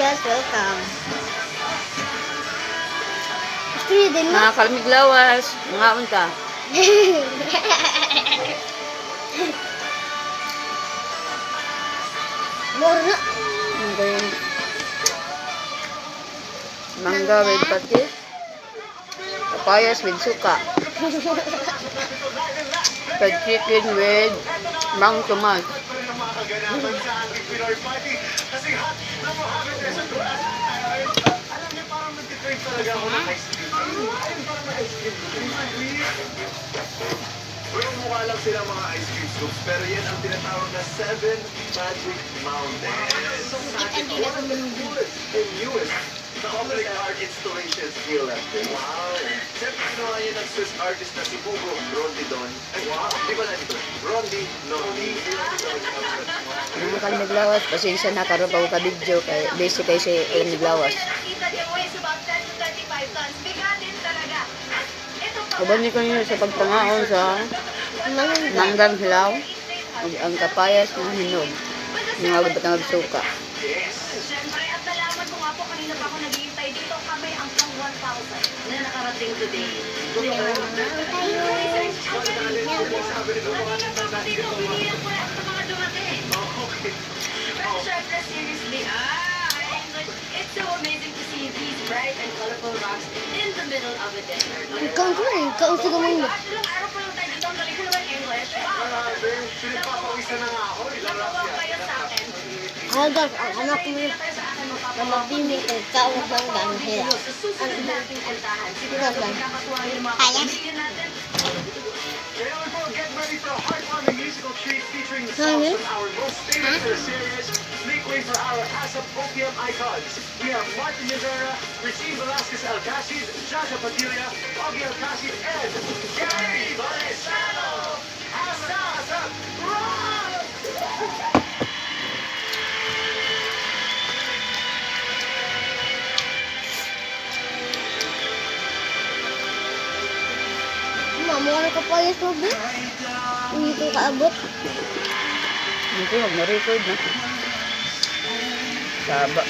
Kapayas, welcome. Gusto niyo din mo? Mga kalamiglawas, mga unta. Moro na. Ano ba yun? Mangga with patis. Papayas with suka. Fried chicken with mang tomas. Kaganapan sa ating Pinoy party kasi hot na Mohammed Esatuas. Alam niyo, parang nagtitrade talaga ako ng ice cream. Ayun, parang may ice cream. Well, mukha lang sila mga ice cream scoops, pero yan ang tinatawag na Seven Magic Mountains. One of the coolest and newest public art installations here left. Wow! Siyempre, ginawa yan ng Swiss artist na si Hugo Rondidon. Ay, wow! Di ba nandito? Rondi, Nondi. Mga kalamiglawas, pasensya na karon pa ko ka video kay busy kay si kalamiglawas. Nakita niya weighs about 10 to 35 tons. Bigatin talaga. At ito pa Uban ni kanyo sa pagpangaon sa Mangga. manggang hilaw ug ang kapayas nga hinog. Nga batang suka. Yes! Siyempre, at nalaman ko nga po kanina pa ako naghihintay dito, kami ang pang 1,000 na nakarating today. Tayo. Sabi nito, mga Kanina pa ako dito, binilang ko lahat ng mga dumating. Okay. Pero syempre, seriously, English, it's so amazing to see these bright and colorful rocks in the middle of a desert. Ikaw ko rin. Ikaw sa Oh my gamang gosh, ilang araw pa lang tayo dito. Ang galing ko naman English. Wow! Grabe, pinagpapawisan na nga ako. Ilang Natawa rough kayo sa akin. Hagas, ang anak mo Hindi na kayo sa akin na mapapatawa. mabimik ang kaawag ng ganghila. Sa susunod nating puntahan, sigurado kakatuwa yung mga pamilya natin. Kaya naman po, get ready for a heartwarming musical treat featuring the Ano? songs from our most famous series. Make way for our ASAP OPM icons. We have Martin Rivera, Regine Velasquez Alcasid, Jaja Padilla, Augie Alcasid, and Gary Valesano! ASAP! Rock! Mama, ano kapayas mo ba? Hindi ko kaabot. Hindi ko na-record na. Saba.